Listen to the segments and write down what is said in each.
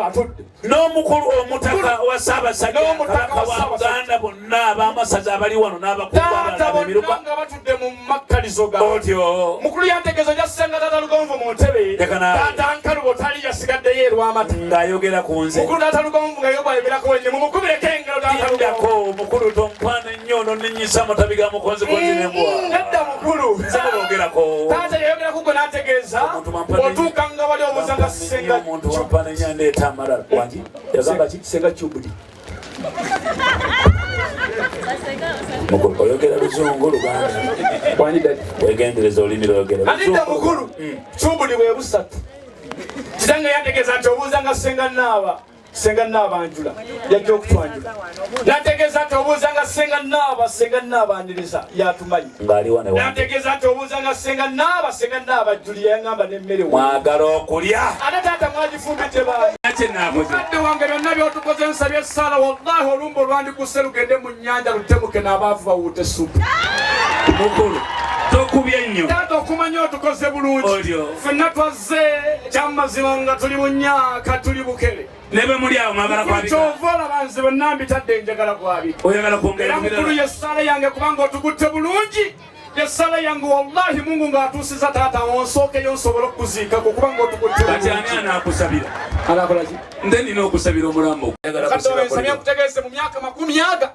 Atudde. N'omukulu omutaka wa Ssaabasajja N'omutaka Kabaka wa wa Ssaabasajja. Buganda, bonna ab'amasaza abali wano n'abakungu Taata, abalala bonna b'emiruka. nga batudde mu makkalizo ga Otyo. Mukulu yantegeeza ojja taata Lugonvu mu ntebe. Leka naawe. Taata Nkalubo tali, yasigaddeyo erwamata. Ng'ayogera ku nze. Mukulu taata Lugonvu nga yobwayogerako wenye, mumukubireko engalo taata Lugonvu. Lindako omukulu, tonkwana ennyo, nonnenyisa amatabi ga mukonzikonzi nembwa. Nedda mukulu. Nze boogerako. Taata yayogerako gwe n'ategeeza Omuntu wampana otuuka nga wali obuuza nga senga Omuntu wampana ennyo, andeeta amalala. Wangi yagamba ki? Senga Kyubuli. Mukulu, oyogera luzungu, luganda? Wani daddy? Wegendereza olulimi lwogera. Alidda mukulu, Kyubuli bwe busatu. Kitange yantegeeza nti obuuza nga senga naaba, senga naabanjula, yajja okutwanjula. Nategeeza nti obuuza nga senga naaba, senga naabaniriza, yatumanyi. Ng'ali wano ewange. Nategeeza nti obuuza nga senga naaba, senga naabajjuli, yaŋŋamba n'emmere wa. Mwagala okulya? Ate taata, mwagifumbidde baani? Kyenaakoze. Mukadde wange, byonna byotukoze, nsabye essaala, wallahi olumba olwandikuse lugende mu nnyanja lutemuke n'abaavu bawuute supu. Mukulu, tokubye nnyo. Taata, okumanya otukoze bulungi. Otyo. Ffenna twazze kyamazima nga tuli mu myaka, tuli bukere. Ne bwe muli awo mwagala kwabika. Kyova olaba nze bwenna mbitadde, njagala kwabika. Oyagala kwongera Era mukulu, ebirala. yessaala yange, kubanga otugutte bulungi, yessaala yange wallahi Mungu ng'atuusiza taata onsookeyo nsobole okukuziikako, kubanga otugutte Kati ani bulungi. anaakusabira? Anakolaki? Nze nina okusabira omulambo. Oyagala Kadde kusiba nsabye nkutegeeze mu myaka 20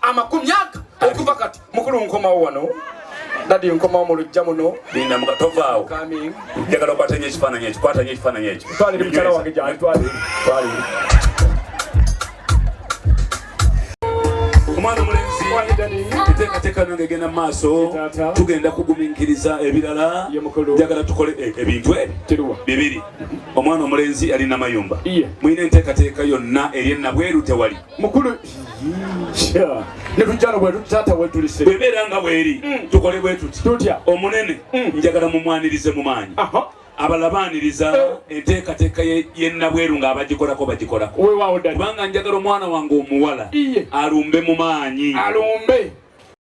80 okuva kati, mukulu, nkomawo wano. Daddy, nkomawo mu luggya muno. Linda muka, tovaawo. Coming. Njagala okwata nnyo ekifaananyi ekyo, kwata nnyo ekifaananyi ekyo. Twalire mukyala wange gyali, twalire, twalire. Omwana omulenzi, Wani daddy? enteekateeka nange egenda mu maaso. Taata. Tugenda kugumiikiriza ebirala. Ye mukulu. Njagala tukole ebintu ebi Kiruwa? bibiri. Omwana omulenzi ali Namayumba. Iye. Mulina enteekateeka yonna eri enabweru? Tewali? Mukulu, ne tujjano bwe taata wetulise. Bwebeera nga bweri, tukole bwe tuti. Tutya? Omunene njagala mumwanirize mu maanyi. Abalala baaniriza enteekateeka y'ennabweru ng'abagikolako bagikolako. Weewaawo daddy. Kubanga njagala omwana wange omuwala Iye. alumbe mu maanyi. Alumbe.